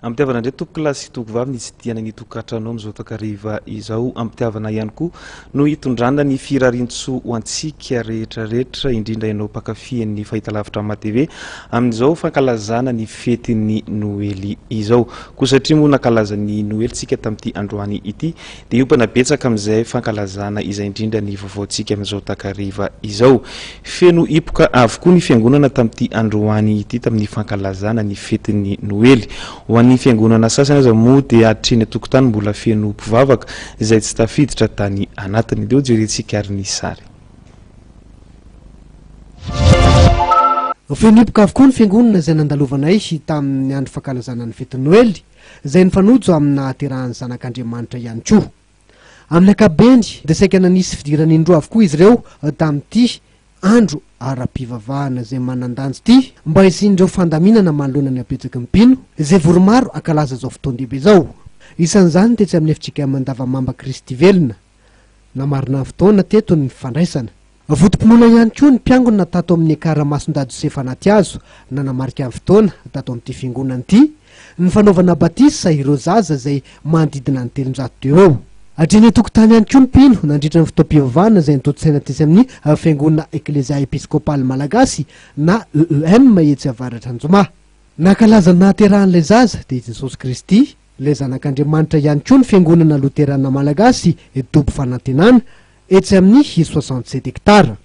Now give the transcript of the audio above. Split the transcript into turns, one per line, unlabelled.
Ampitiavana indray tompokolahy sy tompokovavy ny hitsidihana ny tokantrano amin'izao takariva izao. Ampitiavana ihany koa no hitondrana ny firarian-tsoa ho antsika rehetra rehetra, indrindra ianao mpankafy ny fahitalavitra Ama TV amin'izao fankalazana ny fetin'ny Noely izao. Koa satria moa nankalaza ny Noely tsika tamin'ity androany ity dia hiompana betsaka amin'izay fankalazana izay indrindra ny vaovaontsika amin'izao takariva izao. Feno hipoka avokoa ny fiangonana tamin'ity androany ity tamin'ny fankalazana ny fetin'ny Noely. Ho an'ny fiangonana sasany aza moa dia hatreny an-tokotany mbola feno mpivavaka izay tsy tafiditra tany anatiny. Ndeha hojerentsika ary ny sary.
Feno hipoka avokoa ny fiangonana izay nandalovanay tamin'ny andro fankalazana ny fetin'ny Noely, izay nifanojo amin'ny nahaterahan'ny Zanak'Andriamanitra ihany koa. Amin'ny ankapobeny dia saika nanisy fidirana indroa avokoa izy ireo tamin'ity andro ara-pivavahana izay manan-danja ity mba hisian'ireo fandaminana manoloana ny habetsaky ny mpino izay vory maro hankalaza izao fotoan-dehibe izao. Isan'izany ny tetsy amin'ny fjkm Andavamamba Kristy Velona. Namarina ny fotoana teto ny fandraisana. Votom-pinoana ihany koa ny mpiangona tato amin'ny Ekar Masindahy Josefa Anatihazo nanamarika ny fotoana tato amin'ity fiangonana ity ny fanaovana batisa ireo zaza izay manodidina ny 300 teo eo. Hatreny an-tokotany ihany koa ny mpino nandritra ny fotoam-pivavahana izay notontosaina tetsy amin'ny fiangonana Eklezia Episkopaly Malagasy na EEM etsy Avaratr'Anjoma. Nankalaza ny nahaterahan'ilay zaza dia i Jesosy Kristy, ilay Zanak'Andriamanitra ihany koa ny Fiangonana Loterana Malagasy Dobo Fanantenana etsy amin'ny 67 hectares.